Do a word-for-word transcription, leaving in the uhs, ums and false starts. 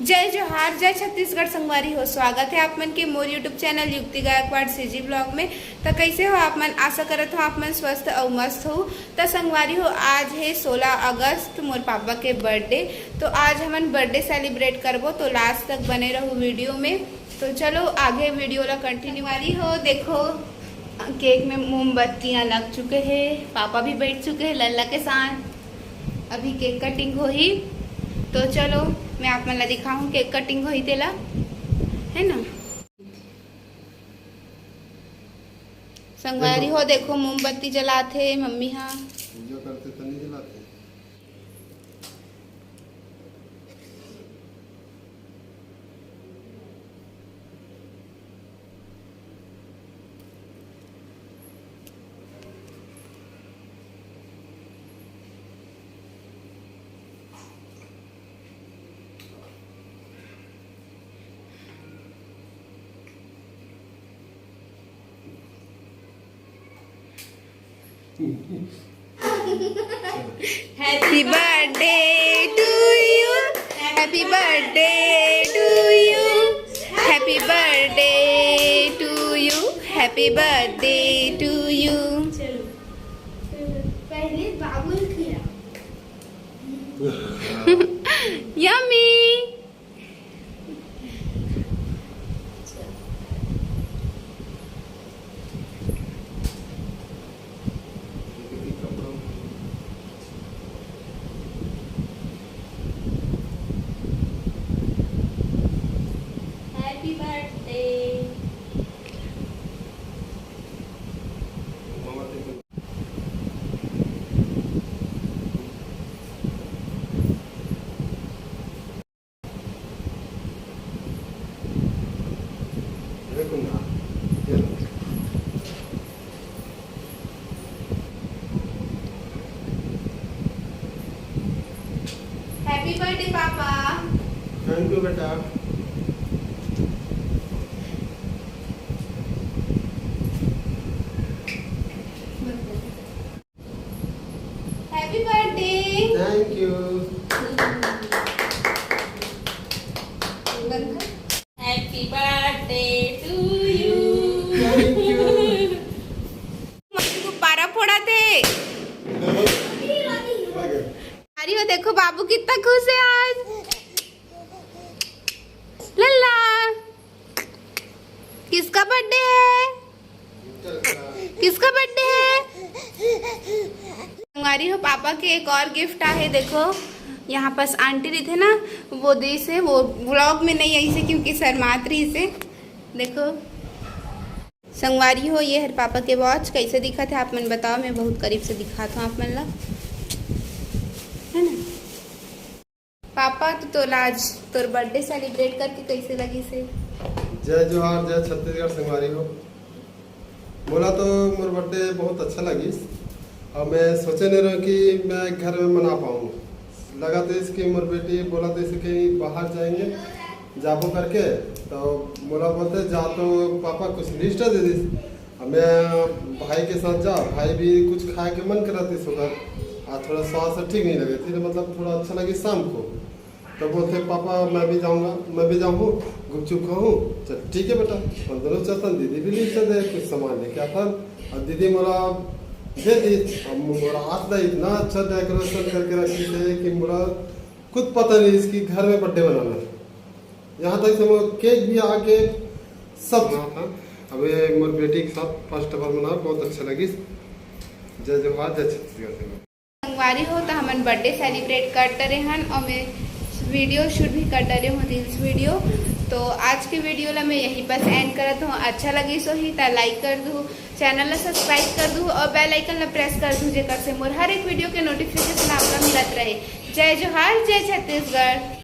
जय जोहार, जय छत्तीसगढ़ संगवारी हो। स्वागत है आप मन के मोर YouTube चैनल युक्ति गायकवाड़ सीजी ब्लॉग में। त कैसे हो आप मन? आशा करत हो आप मन स्वस्थ अउ मस्त हो। त संगवारी हो, आज है सोलह अगस्त, मोर पापा के बर्थडे। तो आज हमन बर्थडे सेलिब्रेट करबो, तो लास्ट तक बने रहू वीडियो में। तो चलो आगे वीडियो ला कंटिन्यू। संगवारी हो, देखो केक में मोमबत्तियां लग चुके हैं, पापा भी बैठ चुके हैं लल्ला के साथ। अभी केक कटिंग होही, तो चलो मैं आप मन ला दिखाहूँ केक कटिंग होही तेला, है ना। संगवारी हो, देखो मोमबत्ती जलात हे मम्मी हा। पूजा करते तो नहीं जलाते। Happy birthday to you. Happy birthday to you. Happy birthday to you. Happy birthday to you. चलो, पहले बाबुल खिला। Yummy. Happy birthday. Happy birthday papa. Thank you बेटा। Happy birthday। Thank you। Happy birthday to you। Thank you। गुब्बारा फोड़ा थे। अरे वो देखो बाबू कितना खुश है आज। लल्ला, किसका बर्थडे है? किसका बर्थडे है? संगवारी हो, पापा के एक और गिफ्ट आहे। देखो, यहाँ पास आंटी रहिथे ना, वो दिस हे, वो व्लॉग में नहीं आइसे क्योंकि शर्मात रहिसे। देखो संगवारी हो, ये हर पापा के वॉच। कैसे दिखत हे आप मन बताओ, मैं बहुत करीब से दिखात हूँ आप मन ला, है ना। पापा, तो तोला आज तोर बर्थडे सेलिब्रेट करके कैसे लगिस हे? जय जोहार, जय छत्तीसगढ़ संगवारी हो। मोला तो मोर बर्थडे बहुत अच्छा लगिस, अउ मैं सोचे नहीं रहों कि मैं घर में मना पाऊँ। लगत रहिस कि मोर बेटी बोलत रहिस कि बाहर जाएंगे, जाबो करके, तो मोला बोलथे, "जा तो पापा कुछ लिस्ट दे दिस।" अब मैं भाई के साथ जा, भाई भी कुछ खाए के मन करत रहिस ओकर, आज थोड़ा स्वास्थ्य ठीक नहीं लगे थे, तो मतलब थोड़ा अच्छा लगे शाम को। तो बोलथे, "पापा मैं भी जाऊँगा, मैं भी जाऊँगा, गुपचुप खाऊँ।" चल ठीक है बेटा, हम दोनों चलतन, दीदी भी लिस्ट दे, कुछ सामान लेके आथन। और दीदी मोला दे दिस, अब मोर हाथ ला इतना अच्छा डेकोरेशन करके रखिस हे कि मोला खुद पता नहीं रहिस कि घर में बर्थडे मनाना है। यहाँ तक से मोर केक भी आके सब था। अब ये मोर बेटी के साथ फर्स्ट ऑफ ऑल मना, बहुत अच्छा लगिस। जय जोहार, जय छत्तीसगढ़। संगवारी हो, तो हमन बर्थडे सेलिब्रेट कर डरे हन और मैं वीडियो शूट भी कर डरे हूँ, रील्स वीडियो। तो आज के वीडियो ला मैं यहीं पर एंड करत हूँ। अच्छा लगिस होही तो लाइक कर दू, चैनल ला सब्सक्राइब कर दू और बेल आइकन ला प्रेस कर दू, जेकर से मोर हर एक वीडियो के नोटिफिकेशन आपका मिलत रहे। जय जोहार, जय छत्तीसगढ़।